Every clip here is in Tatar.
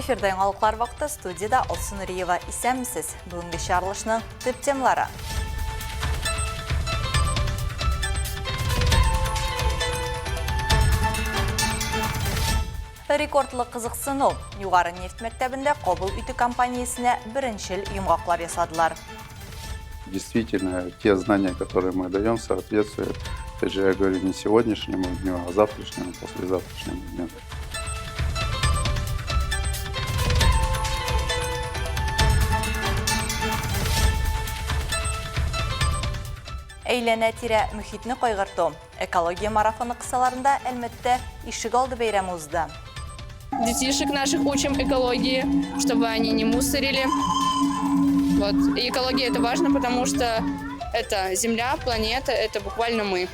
Эфирда яңалыклар вакыты студиядә Алсу Нуриева. Исәнмесез. Бүгенге чыгарылышның төп темалары. Рекордлы кызыксыну. Югары нефть мәктәбендә кабул итү кампаниясенә беренчел йомгаклар ясадылар. Действительно, те знания, которые мы даем, соответствуют, опять же, я говорю, не сегодняшнему дню, а завтрашнему, послезавтрашнему дню. Әйләнә-тирә мөхитне кайгырту. Экология марафоны кысаларында Әлмәттә ишек алды бәйрәме узды. Детишек наших учим экологии, чтобы они не мусорили. Вот. И экология это важно, потому что это Земля, планета, это буквально мы.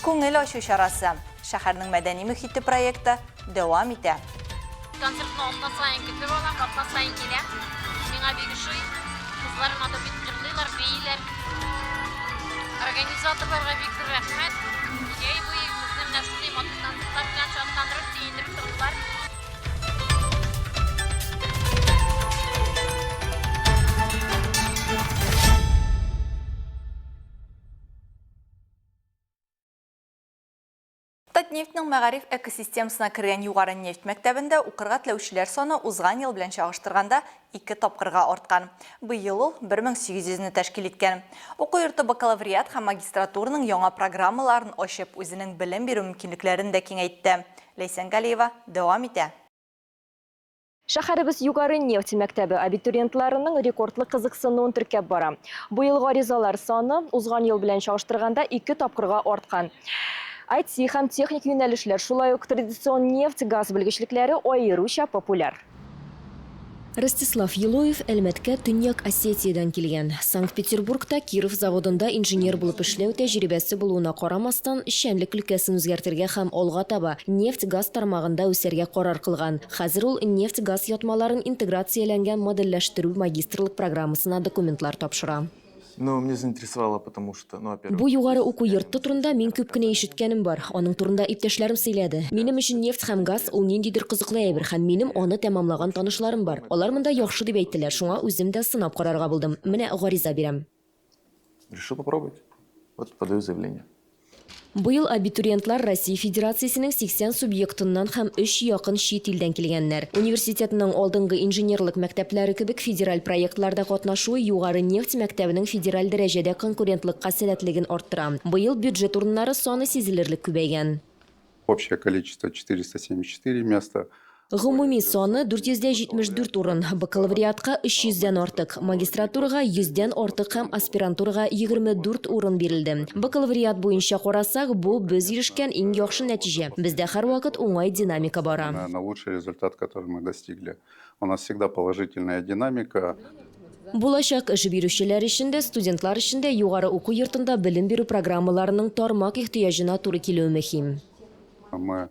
Күңел ачу чарасы. Шәһәрнең мәдәни мөхите проекты дәвам итә. Концертны атна саен көтеп алам, атна саен киләм. Миңа бик ошый. Кызлар матур бик җырлыйлар, бииләр. Организаторларга бик зур рәхмәт. Җәй буе безне менә шундый матур концертлар белән шатландырып, сөендереп тордылар. Татнефтьнең мәгариф экосистемасына кергән Югары нефть мәктәбендә укырга теләүчеләр саны узган ел белән чагыштырганда ике тапкырга арткан. Быел ул 1800 не тәшкил иткән. Уку йорты бакалавриат һәм магистратураның яңа программаларын ачып, үзенең белем бирү мөмкинлекләрен дә киңәйтте. Ләйсән Галиева дәвам итә. Шәһәребез Югары нефть мәктәбе абитуриентларының рекордлы кызыксынуын теркәп бара. Быел гаризалар саны, узган ел белән чагыштырганда, ике тапкырга арткан. IT һәм техник юнәлешләр, шулай ук традицион нефть-газ белгечлекләре аеруча популяр. Ростислав Елоев Әлмәткә Төньяк Осетиядән килгән. Санкт-Петербургта Киров заводында инженер булып эшләү тәҗрибәсе булуына карамастан, эшчәнлек өлкәсен үзгәртергә һәм алга таба нефть-газ тармагында үсәргә карар кылган. Хәзер ул нефть-газ ятмаларын интеграцияләнгән модельләштерү магистрлык программасына документлар тапшыра. Ну, меня заинтересовало, потому что, ну, во-первых, Бу югары уку йорты турында мин күп кенә ишеткәнем бар. Аның турында иптәшләрем сөйләде. Минем өчен нефть һәм газ, ул ниндидер кызыклы әйбер һәм минем аны тәмамлаган танышларым бар. Алар монда яхшы дип әйттеләр, шуңа үзем дә сынап карарга булдым. Менә гариза бирәм. Решил попробовать. Вот подаю заявление. Быел абитуриентлар Россия Федерациясенең 80 субъектыннан һәм өч якын чит илдән килгәннәр. Университетның алдынгы инженерлык мәктәпләре кебек федераль проектларда катнашуы югары нефть мәктәбенең федераль дәрәҗәдә конкурентлыкка сәләтлеген арттыра. Быел бюджет урыннары саны сизелерлек күбәйгән. Общее количество 474 места. Гомуми саны 474 урын, бакалавриатка 300 дән артык, магистратурага 100 дән артык һәм аспирантурага 24 урын бирелде. Бакалавриат буенча карасак, бу без ирешкән иң яхшы нәтиҗә. Бездә һәрвакыт уңай динамика бара. Наверное, лучший результат, который мы достигли. У нас всегда положительная динамика. Булачак эш бирүчеләр өчен дә, студентлар өчен дә югары уку йортында белем бирү программаларының тармак ихтыяҗына туры килүе мөһим. Мы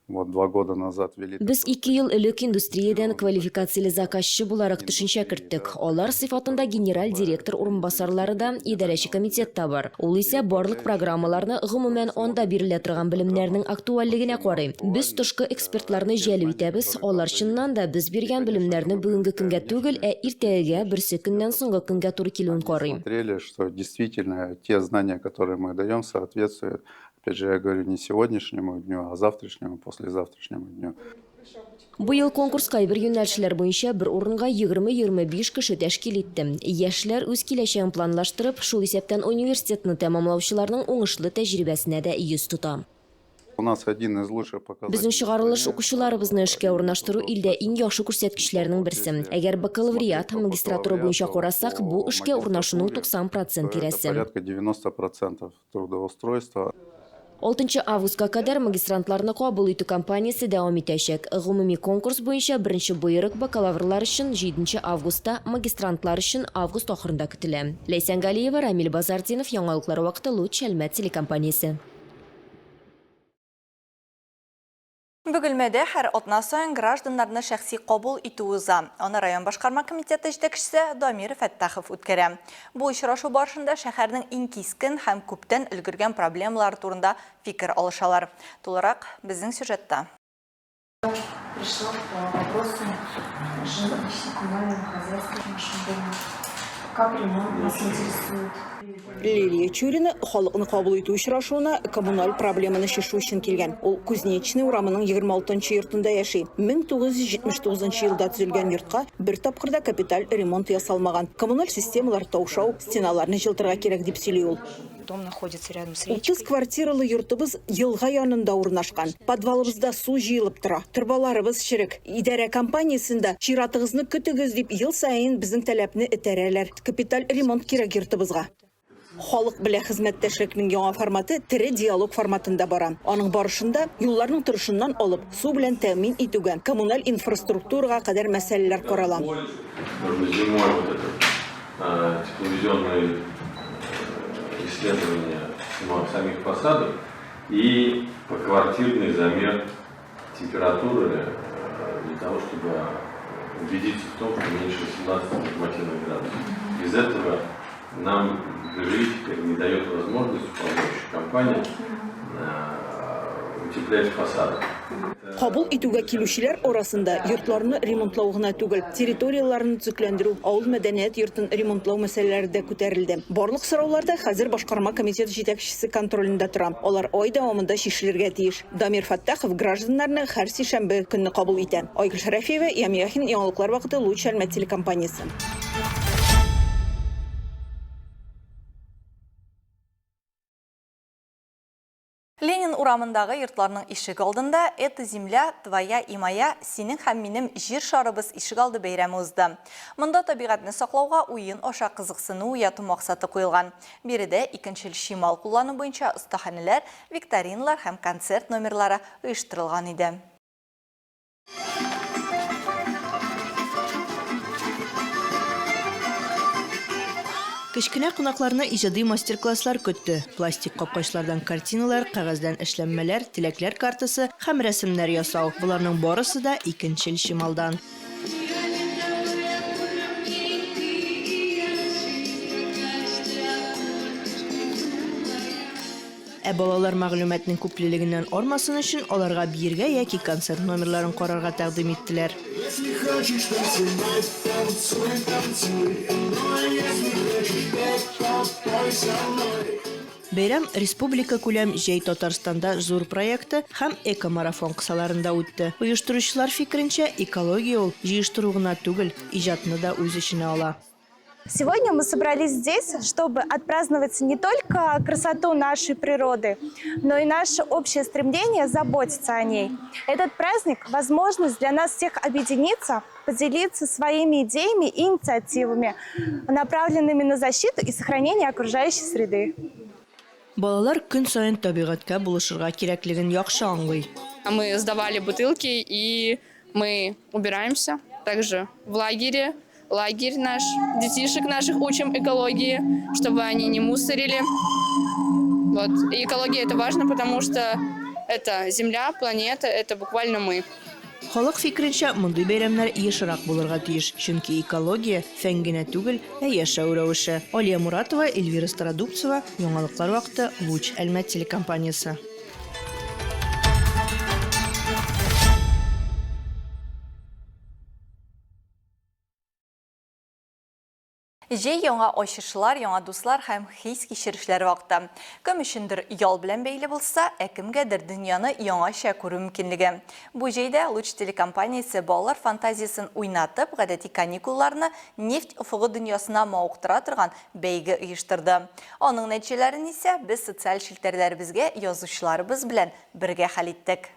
вот два года назад ввели Без ике ел элек индустриядән квалификацияле заказчы буларак төшенчә керттек. Алар сыйфатында генераль директор урынбасарлары да, идарәче комитет та бар. Ул исә барлык программаларны, гомумән, анда бирелә торган белемнәрнең актуальлегенә карый. Без тышкы экспертларны җәлеп итәбез, алар чыннан да без биргән белемнәрне бүгенге көнгә түгел, ә иртәгегә, берсе көннән соңгы көнгә туры килүен карый. Смотрели, что действительно те знания, которые мы даем, соответствуют, опять же, я говорю, не сегодняшнему дню, а завтрашнему, послезавтрашнему дню. Быел конкурс кайбер юнәлешләр буенча бер урынга 20-25 кеше тәшкил итте. Яшьләр үз киләчәген планлаштырып, шул исәптән университетны тәмамлаучыларның уңышлы тәҗрибәсенә дә йөз тота. У нас один из лучших показателей. Безнең чыгарылыш укучыларыбызны эшкә урнаштыру илдә иң яхшы күрсәткечләрнең берсе. Әгәр бакалавриат, магистратура буенча карасак, бу эшкә урнашуның 90 процент тирәсе. Порядка 90 процентов трудоустройства. Алтынчы августка кадәр магистрантларны кабул итү кампаниясе дәвам итәчәк. Гомуми конкурс буенча беренче боерык бакалаврлар өчен җиденче августта, магистрантлар өчен август ахырында көтелә. Ләйсән Галиева, Рамил Базартдинов, Яңалыклар вакыты, Луч, Әлмәт телекомпаниясе. Бөгелмәдә һәр атна саен гражданнарны шәхси кабул итү уза. Аны район башкарма комитеты җитәкчесе Дамир Фәттахов үткәрә. Бу очрашу барышында шәһәрнең иң кискен һәм күптән өлгергән проблемалары турында фикер алышалар. Тулырак, безнең сюжетта. Пришла по вопросу жилищно-коммунального хозяйства в нашем доме. Капремонт нас интересует. Лилия Чурина халыкны кабул итү очрашуына коммуналь проблеманы чишү өчен килгән. Ул Кузнечный урамының 26 нчы йортында яши. 1979 елда төзелгән йортка бер тапкыр да капиталь ремонт ясалмаган. Коммуналь системалар таушау, стеналарны җылытырга кирәк, дип сөйли ул. Дом находится рядом с речкой. 30 квартиралы йортыбыз елга янында урнашкан. Подвалыбызда су җыелып тора. Торбаларыбыз черек. Идарә компаниясендә чиратыгызны көтегез дип ел саен безнең таләпне этәрәләр. Капиталь ремонт кирәк йортыбызга. Халык белән хезмәттәшлекнең яңа форматы тере диалог форматында бара. Аның барышында юлларның торышыннан алып, су белән тәэмин итүгә, коммуналь инфраструктурага кадәр мәсьәләләр карала. Можно зимой вот этот тепловизионные исследования самих фасадов и поквартирный замер температуры для того, чтобы убедиться в том, что меньше 18 нормативных градусов. Без этого нам ГЖИ теперь не дает возможность управляющая компания утеплять фасады. Кабул итүгә килүчеләр арасында йортларны ремонтлау гына түгел, территорияләрне төзекләндерү, авыл мәдәният йортын ремонтлау мәсьәләләре дә күтәрелде. Барлык сораулар да хәзер башкарма комитет җитәкчесе контролендә тора. Алар ай дәвамында чишелергә тиеш. Дамир Фәттахов гражданнарны һәр сишәмбе көнне кабул итә. Айгөл Шәрәфиева, Ями Яхин, Яңалыклар вакыты, Луч Әлмәт телекомпаниясе. Ленин урамындагы йортларның ишек алдында Эта земля твоя и моя, синең һәм минем җир шарыбыз ишегалды бәйрәме узды. Монда табигатьне саклауга уен аша кызыксыну уяту максаты куелган. Биредә икенчел чимал куллану буенча остаханәләр, викториналар һәм концерт номерлары оештырылган иде. Кечкенә кунакларны иҗади мастер-класслар көтте. Пластик капкачлардан картиналар, кәгазьдән эшләнмәләр, теләкләр картасы һәм рәсемнәр ясау, боларның барысы да икенчел чималдан. Ә балалар мәгълүматның күплелегеннән армасын өчен аларга биергә яки концерт номерларын карарга тәкъдим иттеләр. Бәйрәм республикакүләм Җәй Татарстанда зур проекты һәм Экомарафон кысаларында үтте. Оештыручылар фикеренчә, экология ул, җыештыру гына түгел, иҗатны да үз эченә ала. Сегодня мы собрались здесь, чтобы отпраздновать не только красоту нашей природы, но и наше общее стремление заботиться о ней. Этот праздник – возможность для нас всех объединиться, поделиться своими идеями и инициативами, направленными на защиту и сохранение окружающей среды. Балалар көн саен табигатькә булышырга кирәклеген яхшы аңлый. Мы сдавали бутылки и мы убираемся также в лагере. Лагерь наш, детишек наших учим экологии, чтобы они не мусорили. Вот. И экология это важно, потому что это земля, планета, это буквально мы. Халык фикеренчә, мондый бәйрәмнәр ешрак булырга тиеш, чөнки экология, фән генә түгел, ә яшәү рәвеше. Алия Муратова, Эльвира Стародубцева, Яңалыклар вакыты, Луч, Әлмәт телекомпаниясе. Җәй яңа ачышлар, яңа дуслар һәм хис-кичерешләр вакыты. Кем өчендер ял белән бәйле булса, ә кемгәдер дөньяны яңача күрү мөмкинлеге. Бу җәйдә Луч телекомпаниясе балалар фантазиясен уйнатып, гадәти каникулларны нефть офыгы дөньясына мавыктыра торган бәйге оештырды. Аның нәтиҗәләрен исә без социаль челтәрләребезгә язучыларыбыз белән бергә хәл иттек.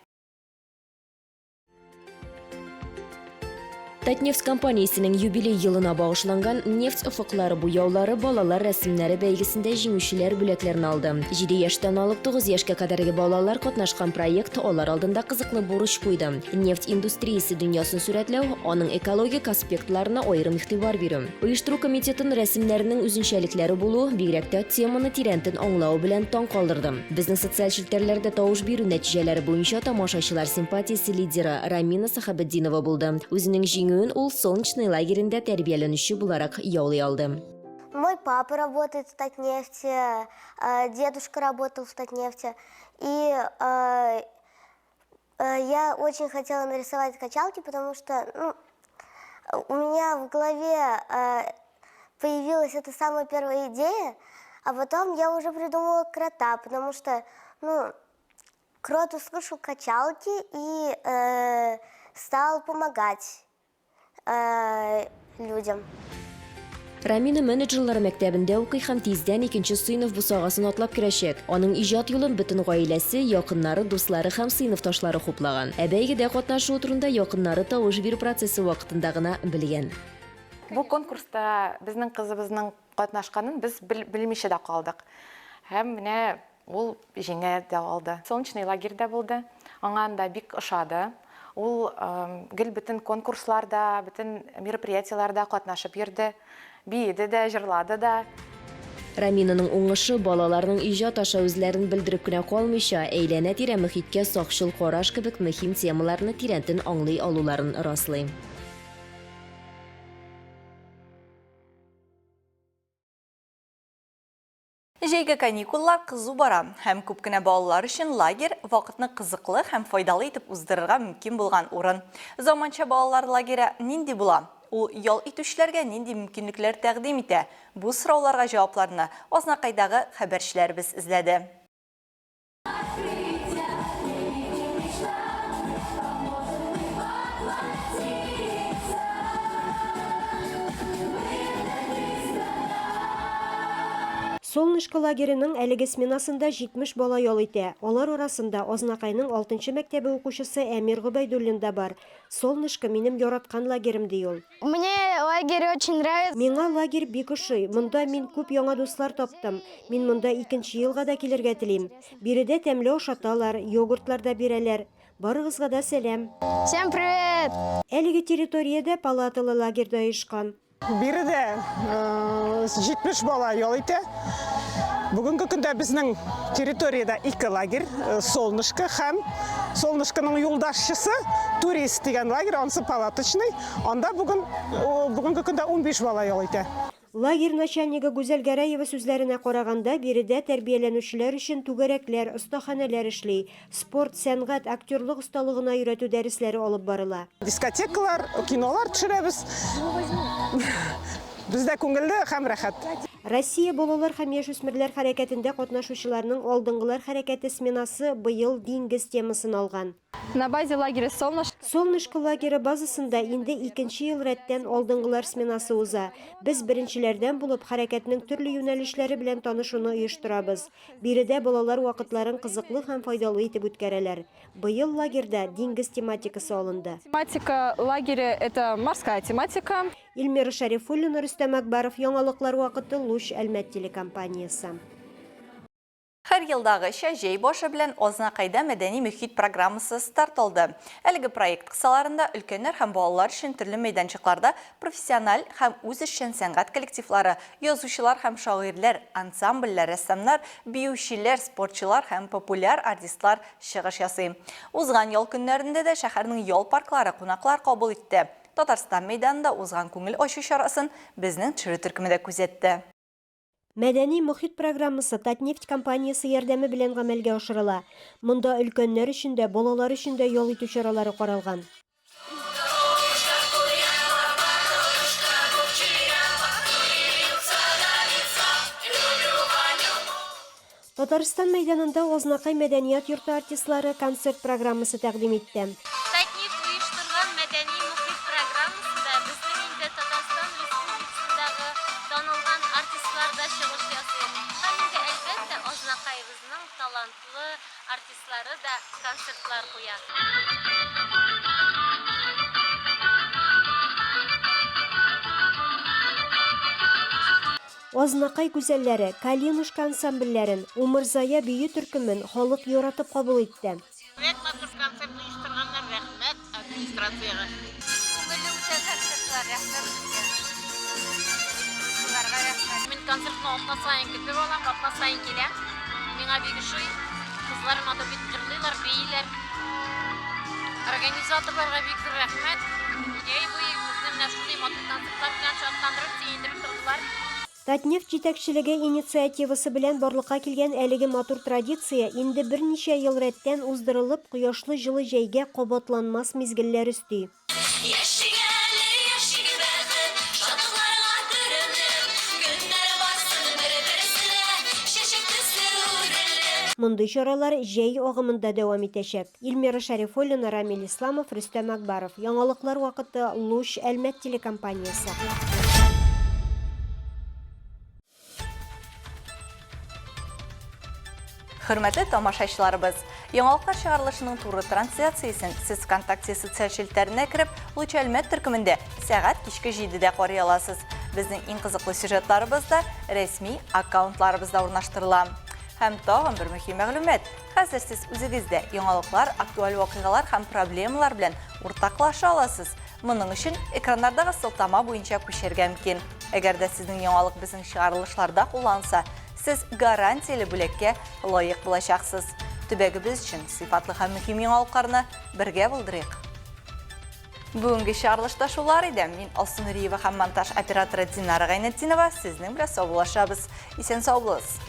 Татнефть компаниясенең юбилей елына багышланган Нефть офыклары буяулары балалар рәсемнәре бәйгесендә җиңүчеләр бүләкләрне алды. Җиде яшьтән алып тугыз яшькә кадәрге балалар катнашкан проект алар алдында кызыклы бурыч куйды, нефть индустриясе дөньясын сурәтләү, аның экологик аспектларына аерым игътибар бирү. Оештыру комитетын рәсемнәренең үзенчәлекләре булу, бигрәк тә теманы тирәнтен аңлавы белән таң калдырды. Безнең социаль челтәрләрдә тавыш бирү нәтиҗәләре буенча тамашачылар симпатиясе лидеры Рамина Сәхәбетдинова булды. Үзенең җиңүен ул Солнечный лагеренда тәрбияләнүче буларак яулый алды. Мой папа работает в Татнефти, дедушка работал в Татнефти. И я очень хотела нарисовать качалки, потому что ну, у меня в голове появилась эта самая первая идея, а потом я уже придумала крота, потому что, ну, крот услышал качалки и э, стал помогать э, людям. Рамина менеджерлар мәктәбендә укый һәм тиздән икенче сыйныф бусагасын атлап керәчәк. Аның иҗат юлын бөтен гаиләсе, якыннары, дуслары һәм сыйныфташлары хуплаган. Ә бәйгедә катнашуы турында якыннары тавыш бирү процессы вакытында гына белгән. Бу конкурста безнең кызыбызның катнашканын без белмичә дә калдык. Һәм менә ул җиңә дә алды. Солнечный лагерьда булды. Аңа анда бик ошады. Ул гел бөтен конкурсларда, бөтен мероприятиеләрдә катнашып йөрде. Биеде дә, җырлады да. Раминаның уңышы балаларның иҗат аша үзләрен белдереп кенә калмыйча, әйләнә-тирә мөхиткә сакчыл караш кебек мөһим темаларны тирәнтен аңлый алуларын раслый. Җәйге каникуллар кызу бара һәм күп кенә балалар өчен лагерь, вакытны кызыклы һәм файдалы итеп уздырырга мөмкин булган урын. Заманча балалар лагере нинди була? Ул ял итүчеләргә нинди мөмкинлекләр тәкъдим итә? Бу сорауларга җавапларны Азнакайдагы хәбәрчеләребез эзләде. Солнышко лагереның әлеге сменасында 70 бала ял итә. Алар арасында Азнакайның алтынчы мәктәбе укучысы Әмир Гобәйдуллин да бар. Солнышко, минем яраткан лагерем, ди ул. Мне лагерь очень нравится. Миңа лагерь бик ошый. Монда мин күп яңа дуслар таптым. Мин монда икенче елга да килергә телим. Биредә тәмле ашаталар, йогуртлар да бирәләр. Барыгызга да сәлам. Всем привет! Әлеге территориядә палаталы лагерь да оешкан. Биредә 70 бала ял итә. Бүгенге көндә безнең территориядә ике лагерь, Солнышко һәм Солнышконың юлдашчысы Турист дигән лагерь, анысы палаточный. Анда бүген бүгенге көндә 15 бала ял итә. Лагерь начальнигы Гүзәл Гәрәева сүзләренә караганда, биредә тәрбияләнүчеләр өчен түгәрәкләр, остаханәләр эшли, спорт, сәнгать, актерлык осталыгына өйрәтү дәресләре алып барыла. Дискотекалар, кинолар төшерәбез. Бездә күңелле һәм рәхәт. Россия балалар һәм яшүсмерләр хәрәкәтендә катнашучыларның Алдынгылар хәрәкәте сменасы быел диңгез темасын алган. На базе лагеря Солнышко. Солнышко лагере базасында инде икенче ел рәттән Алдынгылар сменасы уза. Без беренчеләрдән булып хәрәкәтнең төрле юнәлешләре белән танышуны оештырабыз. Биредә балалар вакытларын кызыклы һәм файдалы итеп үткәрәләр. Быел лагерьда диңгез тематикасы алынды. Тематика лагеря, это морская тематика. Эльмира Шәрифуллина, Рөстәм Әкбәров, Яңалыклар вакыты, Луч, Әлмәт телекомпаниясе. Һәр елдагыча, җәй башы белән Азнакайда мәдәни мөхит программасы старт алды. Әлеге проект кысаларында өлкәннәр һәм балалар өчен төрле мәйданчыкларда профессиональ һәм үзешчән сәнгать коллективлары, язучылар һәм шагыйрьләр, ансамбльләр, рәссамнар, биючеләр, спортчылар һәм популяр артистлар чыгыш ясый. Узган ял көннәрендә дә шәһәрнең ял парклары кунаклар кабул итте. Татарстан мәйданында узган күңел ачу чарасын безнең төшерү төркеме дә күзәтте. Мәдәни мохит программасы Татнефть компаниясе ярдәме белән гамәлгә ашырыла. Монда өлкәннәр өчен дә, балалар өчен дә ял итү чаралары каралган. Татарстан мәйданында Азнакай мәдәният йорты артистлары концерт программасы тәкъдим итте. Татнефть оештырган мәдәни мохит программасында безнең инде Татарстан Республикасындагы танылган артистлар да чыгыш ясый. Һәм инде, әлбәттә, Азнакаебызның талантлы артистлары да концертлар куя. Азнакай гүзәлләре, Калинушка ансамбльләрен, Умырзая бию төркемен халык яратып кабул итте. Бик матур концерт оештырганнар, рәхмәт администрациягә. Бик күңелле үтә концертлар, рәхмәт сезгә. Укучыларга рәхмәт. Мин концертны атна саен көтеп алам, атна саен киләм. Миңа бик ошый. Кызлар матур бит җырлыйлар, бииләр. Организаторларга бик зур рәхмәт. Җәй буе безне менә шундый матур концертлар белән шатландырып, сөендереп тордылар. Татнефть җитәкчелеге инициативасы белән барлыкка килгән әлеге матур традиция инде берничә ел рәттән уздырылып, кояшлы җылы җәйгә кабатланмас мизгелләр өсти. Яшик әле, яшик бәхет, шатлыкларга төренеп, Көннәр барсын бер-берсенә, чәчәк төсле үрелеп. Мондый чаралар җәй агымында дәвам итәчәк. Илмира Шәрифуллина, Рамил Исламов, Рөстәм Акбаров. Яңалыклар вакыты, Луч, Әлмәт телекомпаниясе. Хөрмәтле тамашачыларыбыз, яңалыклар чыгарылышының туры трансляциясен сез ВКонтакте социаль челтәренә кереп, Луч Әлмәт төркемендә сәгать кичке 7-дә карый аласыз. Безнең иң кызыклы сюжетларыбыз да рәсми аккаунтларыбызда урнаштырыла. Һәм тагын бер мөһим мәгълүмат. Хәзер сез үзегез дә яңалыклар, актуаль вакыйгалар һәм проблемалар белән уртаклаша аласыз. Моның өчен экраннардагы сылтама буенча күчәргә мөмкин. Әгәр дә сезнең яңалык безнең чыгарылышларда кулланылса, сез гарантияле бүләккә лаек булачаксыз. Төбәгебез өчен сыйфатлы һәм мөһим яңалыкларны бергә булдырыйк! Бүгенге чыгарылышта шулар иде. Мин Алсу Нуриева һәм монтаж операторы Динара Гайнетдинова сезнең белән саубуллашабыз. Исән-сау булыгыз!